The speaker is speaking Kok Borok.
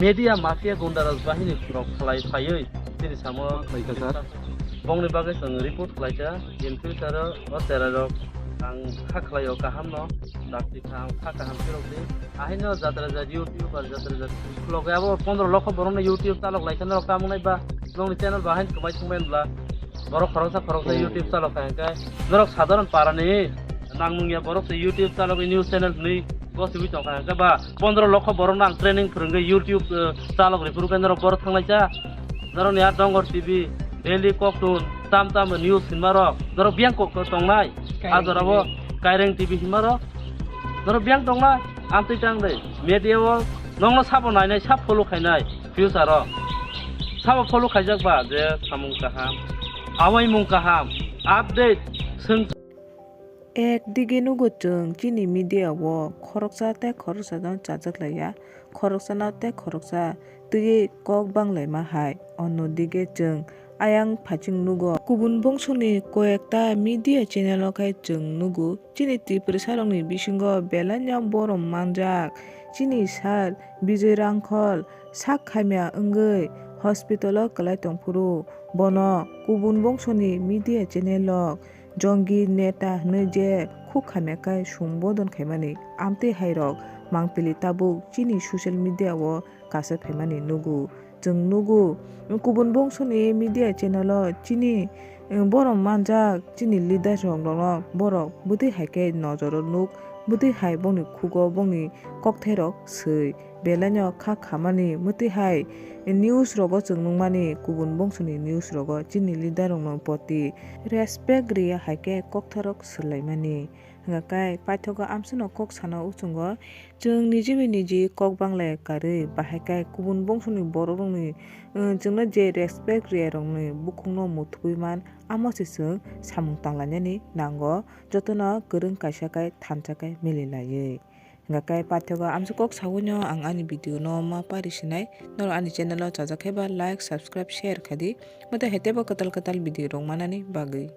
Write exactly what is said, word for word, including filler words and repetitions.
Media mafia gundaraj bahini rok khlai phaiwi chini samo khlaikha, sir. Bongni bagwi chwng report khlaikha, in future o cherai rok ang kha khlaio kaham no, dakti kha ang kha kaham phirok di. Ahino jatra jat YouTuber jatra jat vlog abo pondro lokho borok no YouTube chalok laikha norok tamung nai ba nongni channel bahai kwmai thwngmai bla borok khoroksa khoroksa Hmm. YouTube chalok kha hwnkhe norok sadharon parani nang nungya borok se YouTube chalok news channel ni gosiwi tongkha hwnkhe ba pondro lokho borok no ang training phwrwngwi YouTube, eh, chalok rifuru khe norok borok thanglaisa. Norok ni a Dongor T V, Daily Koktun, tam tam news hinma rok. Norok biyang kok tongnai. Kaireng A jora bo T V. Kaireng T V hinma rok. Norok biyang tongnai. Amtwi tang dei. Media o nongno sabo nainai, sab follow khainai. Future o. Sabo follow khaijak ba je samung kaham. Awai mung kaham. Update. Swng Ekdige nugo chwng chini media o khoroksa tei khoroksano chajaklaiya, khoroksano tei khoroksa twiwi kok banglaima hai. Onno dige chwng ayang phaiching nugo. Kubun bongsoni koyekta media channel o khe chwng nugo chini Tiprasarokni bisingo belaino borom manjak. Chini sir Bijoy Rangkhol sak hamya wngwi hospital o kwlai tongphuru bono kubun bongsoni media channel rok Jongi neta hwnwi je khuk hamya khe sumbodon khaimani, amtwi hai rok mangpili tabuk chini social media o kasa phaimani nugo. Chwng nugo, kubun bongsoni media channel o chini, eh, borom manjak chini leaders rok no borok bwtwi hai khe nojoro nuk, bwtwi hai bongni khugo bongni kokthai rok swi. Belaino kha khamani mwtwi hai news rogo chwng nukmani, kubun bongsoni news rogo chini leader rokno poti respect riya hai khe koktharok swrwlaimani. Hwnkha khe paithago amsano kok sana uchungo chwng niji bai niji kok banglai karwi bahai khe kubun bongsoni borok rokni, uh, chwngno je respect riya rokni bukhukno muthubwi man, amo se chwng samung tanglainani nango, jotono kwrwng kaisa khe thansa khe mililaiwi. Hwnkha khe paithago amswk kok saui no ang ani video no ma pari sinai. Norok ani channel o chajak khe ba like, subscribe, share kha di. Mate hai teibo kwtal kwtal video rok manani bagwi.